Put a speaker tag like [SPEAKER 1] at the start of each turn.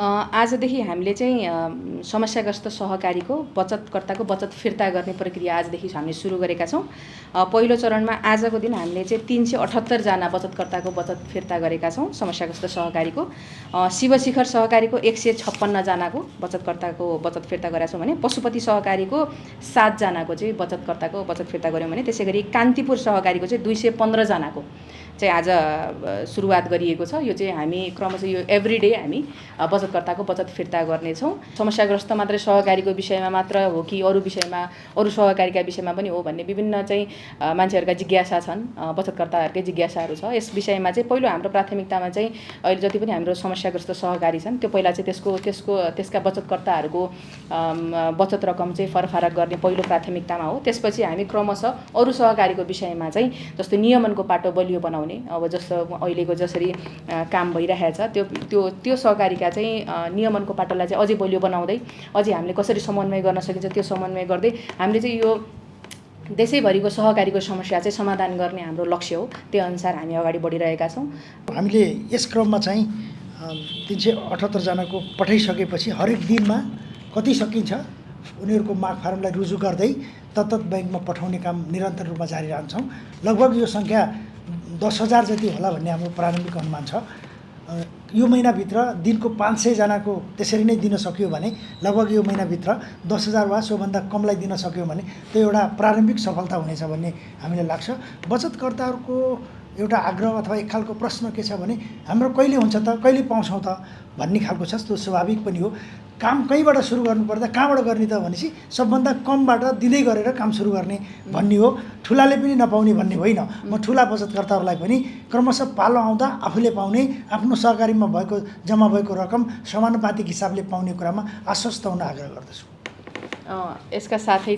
[SPEAKER 1] आजदेखि हामीले चाहिँ समस्याग्रस्त सहकारीको बचतकर्ताको बचत फिर्ता गर्ने प्रक्रिया आजदेखि हामीले सुरु गरेका छौँ। पहिलो चरणमा आजको दिन हामीले चाहिँ 378 जना बचतकर्ताको बचत फिर्ता गरेका छौँ समस्याग्रस्त सहकारीको। शिवशिखर सहकारीको 156 जनाको बचतकर्ताको बचत फिर्ता गरेका छौँ भने पशुपति सहकारीको 7 जनाको चाहिँ बचतकर्ताको बचत फिर्ता गऱ्यौँ भने त्यसैगरी कान्तिपुर सहकारीको चाहिँ 215 जनाको चाहिँ आज सुरुवात गरिएको छ। यो चाहिँ हामी क्रमशः यो एभ्रीडे हामी बचतकर्ताको बचत फिर्ता गर्नेछौँ। समस्याग्रस्त मात्रै सहकारीको विषयमा मात्र हो कि अरू विषयमा अरू सहकारीका विषयमा पनि हो भन्ने विभिन्न चाहिँ मान्छेहरूका जिज्ञासा छन्, बचतकर्ताहरूकै जिज्ञासाहरू छ। यस विषयमा चाहिँ पहिलो हाम्रो प्राथमिकतामा चाहिँ अहिले जति पनि हाम्रो समस्याग्रस्त सहकारी छन् त्यो पहिला चाहिँ त्यसका बचतकर्ताहरूको बचत रकम चाहिँ फरफारक गर्ने पहिलो प्राथमिकतामा हो। त्यसपछि हामी क्रमशः अरू सहकारीको विषयमा चाहिँ जस्तो नियमनको पाटो बलियो बनाउने, अब जस्तो अहिलेको जसरी काम भइरहेको छ त्यो सहकारीका चाहिँ नियमनको पाटोलाई चाहिँ अझै बलियो बनाउँदै अझै हामीले कसरी समन्वय गर्न सकिन्छ त्यो समन्वय गर्दै हामीले चाहिँ यो देशैभरिको सहकारीको समस्या चाहिँ समाधान गर्ने हाम्रो लक्ष्य हो। त्यो अनुसार हामी अगाडि बढिरहेका छौँ।
[SPEAKER 2] हामीले यस क्रममा चाहिँ 378 जनाको पठाइसकेपछि हरेक दिनमा कति सकिन्छ उनीहरूको माग फारमलाई रुजु गर्दै तत्त ब्याङ्कमा पठाउने काम निरन्तर रूपमा जारी रहन्छौँ। लगभग यो सङ्ख्या 10,000 जति होला भन्ने हाम्रो प्रारम्भिक अनुमान छ। यो महिनाभित्र दिनको 500 जनाको त्यसरी नै दिन सक्यो भने लगभग यो महिनाभित्र 10,000 वा सोभन्दा कमलाई दिन सक्यो भने त्यो एउटा प्रारम्भिक सफलता हुनेछ भन्ने हामीलाई लाग्छ। बचतकर्ताहरूको एउटा आग्रह अथवा एक खालको प्रश्न के छ भने हाम्रो कहिले हुन्छ त, कहिले पाउँछौँ त भन्ने खालको छ। त्यो स्वाभाविक पनि हो। काम कहीँबाट सुरु गर्नुपर्दा कहाँबाट गर्ने त भनेपछि सबभन्दा कमबाट दिँदै गरेर काम सुरु गर्ने भन्ने हो। ठुलाले पनि नपाउने भन्ने होइन। म ठुला बचतकर्ताहरूलाई पनि क्रमशः पालो आउँदा आफूले पाउने, आफ्नो सहकारीमा जम्मा भएको रकम समानुपातिक हिसाबले पाउने कुरामा आश्वस्त हुन आग्रह गर्दछु।
[SPEAKER 1] यसका साथै